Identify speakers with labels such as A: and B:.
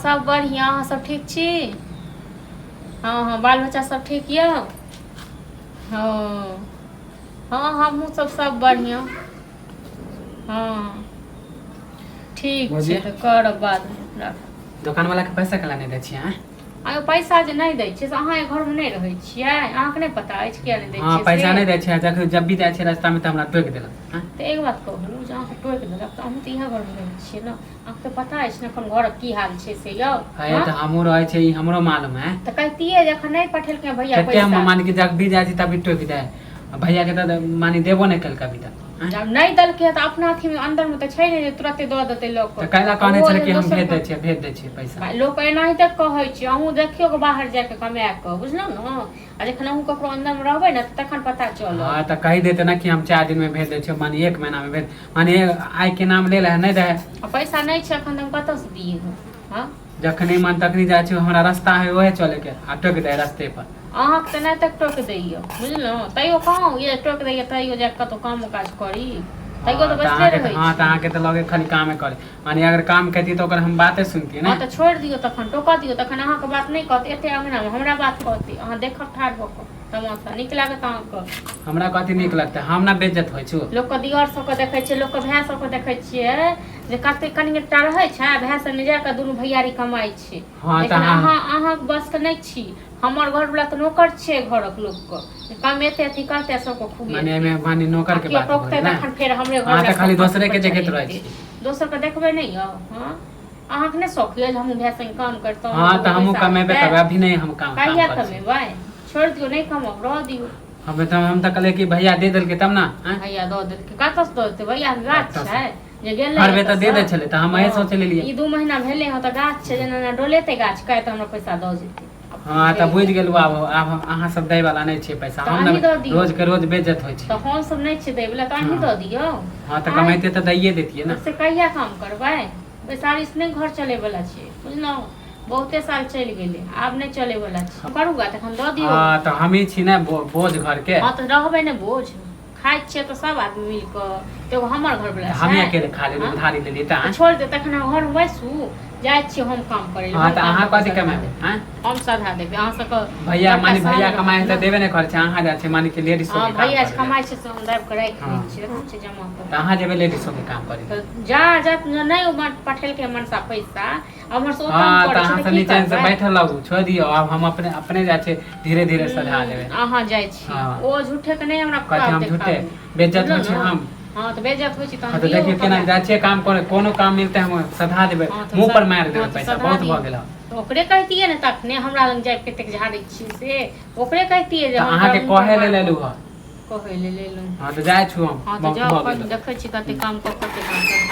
A: सब बढ़िआँ, अहाँ सब ठीक छी? हँ हँ, बाल बच्चा सब ठीक यऽ? हँ हँ, हमहूँ सब सब बढ़िआँ। हँ, ठीक छै।
B: भौजी?
A: तऽ करब बादमे, राखू।
B: दोकान वाला के पैसा केला नहि दै छियै आँय?
A: आयो, पैसा जे नहि दै छियै से अहाँ एहि घरमे नहि रहै छियै? अहाँके नहि पता अछि किया नहि दै
B: हँ,
A: छियै
B: पैसा
A: से?
B: नहि दै छियै, जखन जब भी जाइ छियै रास्तामे तऽ हमरा टोकि देलक आँय?
A: तऽ एक बात कहू, जे अहाँके टोकि देलक तऽ अहूँ तऽ इएह घरमे रहै छियै ने, अहाँके तऽ पता अछि ने एखन घरक की हाल छै से यौ?
B: हे।
A: हँ?
B: तऽ हमहूँ रहै छियै, ई हमरो मालूम है।
A: तऽ कहितियै जे एखन नहि पठेलकै भैया
B: कते हम
A: पैसा।
B: मान के जब भी जाइ छी तभी टोकि दे, आ भैया के तऽ मानी देबो नहि केलकै अभी तक आँय?
A: जब नहि देलकै तऽ अपना अथीमे अन्दरमे तऽ छै नहि जे तुरते दऽ देतै लऽ
B: तऽ
A: कऽ।
B: कैला कहने
A: ओहो
B: छलै
A: जे
B: कि हम
A: दोसर
B: भेज दै
A: के
B: छियै, भेज दै छियै पैसा।
A: भाइ, लोक एनाहिते कहै छै। अहूँ देखियौ कऽ बाहर जाय कऽ कमाए कऽ, बुझलहुँ ने? आ जखन अहूँ ककरो अन्दरमे रहबै ने तऽ तखन पता चलत।
B: हँ, तऽ कहि देते ने कि हम 4 दिन में भेज दै छियै, मानी एक महीना में भेज, मानी आइ के नाम ले है नहि रहे।
A: आ पैसा नहि छै एखन तऽ हम कतऽसँ दियै हम? हँ।
B: जखनी मन तखनी जाइ छी, हमरा रास्ता है वहे चले के, आ टोकि दे रास्ते पर।
A: अहाँके तऽ नहि तक टोकि दैया, बुझलहुँ? तैयो कहूँ ये टोकि दैया, तैयो जाकऽ कतहु कामो काज करी, तैयो
B: हँ
A: तऽ
B: तऽ
A: बैसले
B: अहाँके
A: रहै
B: हँ, तऽ
A: छी।
B: अहाँके तऽ लगे खाली कामे करे, माने अगर काम करती तऽ ओकर हम बाते सुनती
A: हँ
B: ने।
A: तऽ छोड़ि दियौ, तखन टोकऽ दियौ, तखन अहाँके बात नहि कहत, एते अङ्गनामे हमरा बात कहतै। अहाँ देखब ठाढ़ भऽ कऽ तमाशा, नीक लागत अहाँके?
B: हमरा कथी नीक लगतै? हम ना बेज्जत होइ छु।
A: लोकके दियर सबके देखै छियै, लोकके भाय सबके देखै छियै जे कते कनिटा रहै छै, भाय संगे जा कऽ दुनू भैयारी कमाइ छै।
B: हँ, तऽ
A: लेकिन
B: अहाँ
A: अहाँके बसके नहि छी। हमर घरवला तऽ नौकर छियै घरक लोकके, कमेतै अथी करतै, सबके
B: माने
A: खुएतै।
B: एहिमे माने नौकर
A: आ
B: के
A: केओ
B: बात
A: टोकतै
B: भऽ गेल ने।
A: तखन फेर हमरे
B: अहाँ
A: घरवला
B: तऽ खाली
A: फाँसी
B: दोसरे
A: पर
B: के देखैत रहै
A: चढ़ेतै।
B: छी।
A: दोसरके देखबै नहि यौ? हँ, अहाँके नहि शौक यऽ जे हमहूँ भाय संगे काम करितहुँ?
B: हँ,
A: दूगो
B: तऽ हमहूँ
A: पैसा
B: कमेबे
A: अबितै।
B: करबै, अभी नहि हम काम काम
A: कहिया
B: करै छी।
A: कमेबै? छोड़ि दियौ, नहि कमाउ, रहऽ दियौ।
B: हम तऽ कहलियै कि भैया दे देलकै तब ने आँय?
A: भैया दऽ देलकै? कतऽसँ दऽ देतै? भैया गाछ
B: कतऽसँ?
A: छै जे गेलै
B: हर बेर तऽ दे
A: एतऽसँ?
B: दै छलै, तऽ हम अहे
A: हँ,
B: सोच लेलियै।
A: ई 2 महीना भेलै हँ तऽ गाछ छै जेना एना डोलेतै गाछ काटि तऽ हमरा पैसा दऽ जेतै।
B: हँ, तऽ बुझि गेलहुँ आब। आब अहाँ सब दै वाला नहि छियै पैसा।
A: तऽ
B: हम
A: अहीं
B: ने
A: दऽ दियौ।
B: रोज के रोज बेज्जत होइ
A: तऽ
B: छी।
A: हम सब नहि छियै दै वला तऽ अहीं
B: हँ।
A: दऽ दियौ।
B: हँ, तऽ
A: आँय?
B: कमैते तऽ दैये देतियै ने।
A: तऽ से कहिया काम करबै? बैसारीसँ नहि घर चलैवला छै, बुझलहुँ? बहुते साल चलि गेलै, आब नहि चलैवला छै। करू गा, तखन दऽ दियौ।
B: हँ, तऽ हमही छी ने बोझ घरके।
A: हँ, तऽ रहबै ने बोझ? खाइ छियै तऽ सब आदमी मिल कऽ, तऽ एगो हमर घरवला
B: तऽ हमही
A: छै?
B: अकेले खा लेली?
A: हँ?
B: उधारी लेली तऽ
A: तऽ
B: आँय?
A: छोड़ि दे, तखन अहाँ घरमे बैसू, जाइ छियै हम काम करै लए।
B: हँ,
A: हम
B: तऽ
A: काम
B: अहाँ
A: कऽ कऽ
B: कथी
A: सधा
B: कमेबै
A: देबै।
B: आँय?
A: हम सधा देबै अहाँ सबके।
B: भैया
A: बड़का
B: माने
A: शान
B: भैया
A: रहत
B: कमाइ है
A: ने।
B: तऽ देबे नहि करै छै। अहाँ जाइ छै माने कि लेडीज
A: हँ,
B: सबके काम
A: भैया जे
B: करै लए।
A: कमाइ छै से हम दाबि कऽ राखि लै
B: हँ।
A: छियै, रखै छियै जमा कऽ
B: तऽ अहाँ जेबै लेडीज सबके काम करै लए?
A: तऽ जा जा नहि ओ पठेलकै मनसा पैसा, आ उम्हर से ओ तंग
B: हँ, तऽ
A: करै छै
B: अहाँ
A: तऽ
B: सब
A: की
B: निचेन से
A: करबै?
B: बैठल रहू, छोड़ि दियौ। आब हम अपने अपने जाइ छियै, धीरे धीरे सधा देबै।
A: अहाँ जाइ छी।
B: हँ।
A: ओ झूठेके नहि हमरा
B: कथी
A: ख्वाब
B: हम झूठे
A: देखाबू,
B: बेज्जत
A: बुझलहुँ
B: होइ छी
A: ने?
B: हम?
A: हँ, तऽ बेज्जत होइ छी
B: हँ,
A: तहन
B: तऽ
A: दियौ
B: देखियौ केना
A: कमाए।
B: जाइ छियै काम करे, कोनो काम मिलतै हम सधा देबै।
A: हँ, तऽ
B: मुँह पर
A: सर
B: मारि
A: हँ,
B: देबै,
A: तऽ
B: पैसा
A: सधा
B: बहुत
A: दियौ।
B: भऽ गेल।
A: तऽ ओकरे कहितियै ने तखने, हमरा लग जाय कतेक झाड़ै छियै से ओकरे कहितियै जे
B: तऽ
A: हम तोरा
B: अहाँके
A: मुँह पर
B: कहै लेल
A: मारबौ।
B: एलहुँ हँ।
A: कहै लेल एलहुँ?
B: हँ, तऽ जाइ छु हम।
A: हँ, तऽ
B: बहुत
A: जाउ
B: भऽ
A: अपन,
B: गेल।
A: देखै छी कते काम कऽ कऽ काम सधा।